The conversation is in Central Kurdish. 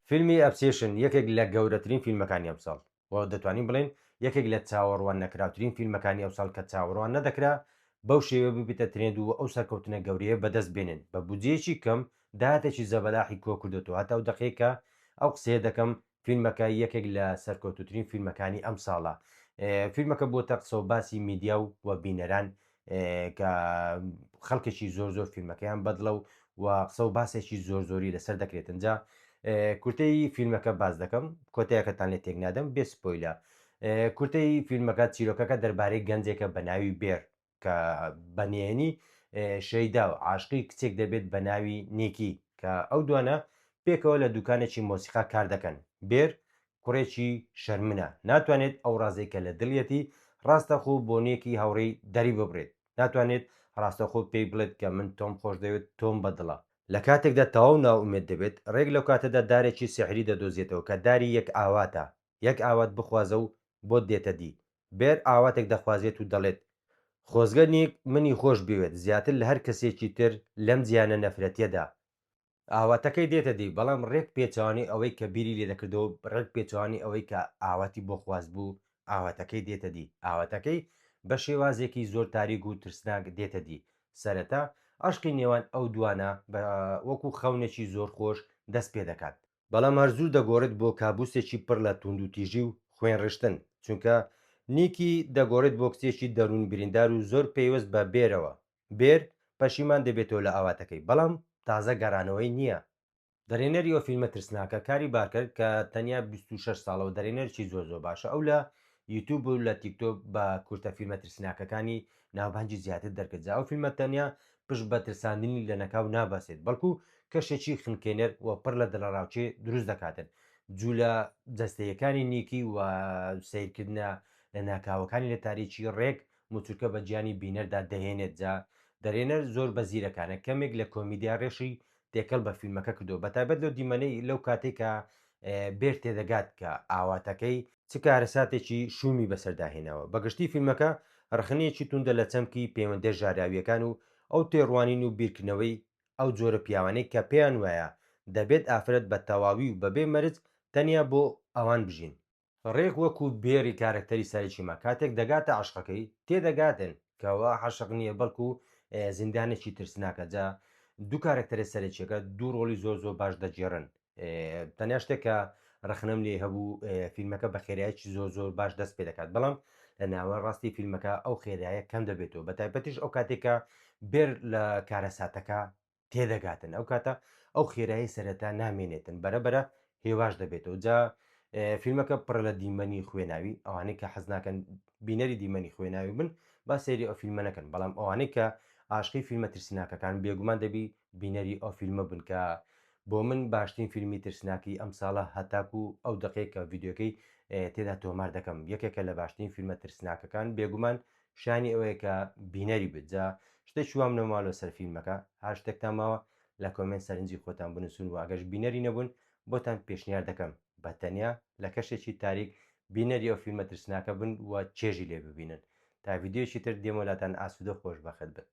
فیلمی Obsession یەکێک لە گەورەترین فیلمەکانی ئەمساڵ و دەتوانین بڵێین یەکێک لە چاوەڕوان نەکراوترین فیلمەکانی ئەوساڵ کە چاوەڕوان نەدەکرا بەو شێوەیە ببێتە trend و ئەو سەرکەوتنە گەورەیە بەدەست بێنن بە بودجەیەکی کەم داهاتێکی زەبەلاحی کۆکردۆتەوە هەتا ئەو دەقەی کە ئەو قسەیە دەکەم فیلمەکە یەکێک لە سەرکەوتوترین فیلمەکانی ئەمساڵە فیلمەکە بۆتە قسە و باسی میدیا و و بینەران کە خەڵکێکی زۆر زۆر فیلمەکەیان بەدڵە و و قسە و باسێکی زۆر زۆری لەسەر دەکرێتن جا کورتەی فیلمەکە باس دەکەم کۆتایەکەتان لێ تێک نادەم بێ spoil ە کورتەی فیلمەکە چیرۆکەکە دەربارەی گەنجێکە بە ناوی بێر کە بە نهێنی شەیدا و عاشقی کچێک دەبێت بە ناوی نیکی کە ئەو دوانە پێکەوە لە دوکانێکی مۆسیقا کار دەکەن. بێر کوڕێکی شەرمنە، ناتوانێت ئەو ڕازەی کە لە دڵیەتی ڕاستەخۆ بۆ نیکی هاوڕێی دەریببڕێت، ناتوانێت ڕاستەخۆ پێی بڵێت کە من تۆم خۆشدەوێت، تۆم بە دڵە. لە کاتێکدا تەواو نائومێد دەبێت، ڕێک لەو کاتەدا دارێکی سیحری دەدۆزێتەوە کە داری یەک ئاواتە، یەک ئاوات بخوازە و بۆت دێتە دی. بێر ئاواتێک دەخوازێت و دەڵێت، خۆزگە نیک منی خۆش بوێت زیاتر لە هەر کەسێکی تر لەم جیهانە نەفرەتیەدا. ئاواتەکەی دێتە دی، بەڵام ڕێک پێچەوانەی ئەوەی کە بیری لێ دەکردەوە، ڕێک پێچەوانەی ئەوەی کە ئاواتی بۆ خواستبوو، ئاواتەکەی دێتە دی. ئاواتەکەی بە شێوازێکی زۆر تاریک و ترسناک دێتە دی. سەرەتا عەشقی نێوان ئەو دوانە بە وەکو خەونێکی زۆر خۆش دەست پێ دەکات. بەڵام هەر زوو دەگۆڕێت بۆ کابوسێکی پڕ لە توندوتیژی و خوێنڕشتن، چونکە نیکی دەگۆڕێت بۆ کچێکی دەروون بریندار و زۆر پەیوەست بە بێرەوە، بێر پەشیمان دەبێتەوە لە ئاواتەکەی، بەڵام تازە گەڕانەوەی نییە. دەرهێنەری ئەو فیلمە ترسناکە، کاری بارکەر، کە تەنیا 26 ساڵە و دەرهێنەرێکی زۆر زۆر باشە، ئەو لە یوتوب و لە تیکتۆک بە کورتە فیلمە ترسناکەکانی ناوبانگی زیاتر دەرکرد، جا ئەو فیلمە تەنیا پشت بە ترساندنی لەنەکاو نابەستێت، بەڵکو کەشێکی خنکێنەر و پڕ لە دڵەڕاوکێ دروست دەکاتن. جولە جەستەییەکانی نیکی و سەیرکردنە لەناکاوەکانی لە تاریکی ڕێک موچورکە بە گیانی بینەردا دەهێنێت، جا دەرهێنەر زۆر بە زیرەکانە کەمێک لە کۆمیدیا ڕێشی تێکەڵ بە فیلمەکە کردووە، بەتایبەت لەو دیمەنەی لەو کاتەی کە بێر تێدەگات کە ئاواتەکەی چ کارەساتێکی شوومی بەسەردا هێناوە. بە گشتی فیلمەکە ڕەخنەیەکی توندە لە چەمکی پەیوەندیە ژاراوییەکان و ئەو تێڕوانین و بیرکردنەوەی ئەو جۆرە پیاوانەی کە پێیان وایە دەبێت ئافرەت بە تەواوی و بەبێ مەرج تەنیا بۆ ئەوان بژین. ڕێک وەکو بێری کارەکتەری سەرەکیمان کاتێک دەگاتە عەشقەکەی تێدەگاتن کەوا عەشق نییە بەڵکو زیندانێکی ترسناکە جا دوو کارەکتەرە سەرەکیەکە دوو ڕۆڵی زۆر زۆر باش دەگێڕن تەنیا شتێک کە ڕەخنەم لێ هەبوو فیلمەکە بە خێرایەکی زۆر زۆر باش دەست پێ دەکات بەڵام لە ناوە ڕاستی فیلمەکە ئەو خێرایە کەم دەبێتەوە بە تایبەتیش ئەو کاتێکە بێر لە کارەساتەکە تێدەگاتن ئەو کاتە ئەو خێرایی سەرەتا نامێنێتن بەرە بەرە هێواش دەبێتەوە جا فیلمەکە پڕە لە دیمەنی خوێناوی ئەوانەی کە حەز ناکەن بینەری دیمەنی خوێناوی بن با سەیری ئەو فیلمە نەکەن بەڵام ئەوانەی کە عاشقی فیلمە ترسناکەکان بێگومان دەبی بینەری ئەو فیلمە بن کە بۆ من باشترین فیلمی ترسناکی ئەم ساڵە هەتاکو ئەو دەقەیە کە ڤیدیۆکەی تێدا تۆمار دەکەم یەکێکە لە باشترین فیلمە ترسناکەکان بێگومان شانی ئەوەیە کە بینەری بێت جا شتێکی وام نەماوە لەسەر فیلمەکە هەر شتێکتان ماوە لە comment سەرنجی خۆتان بنووسن و ئەگەش بینەری نەبوون بۆتان پێشنیار دەکەم بە تەنیا لە کەشێکی تاریک بینەری ئەو فیلمە ترسناکە بن و چێژی لێ ببینن تا ڤیدیۆیەکی تر دێمەوە لاتان ئاسوودە و خۆشبەخت بن.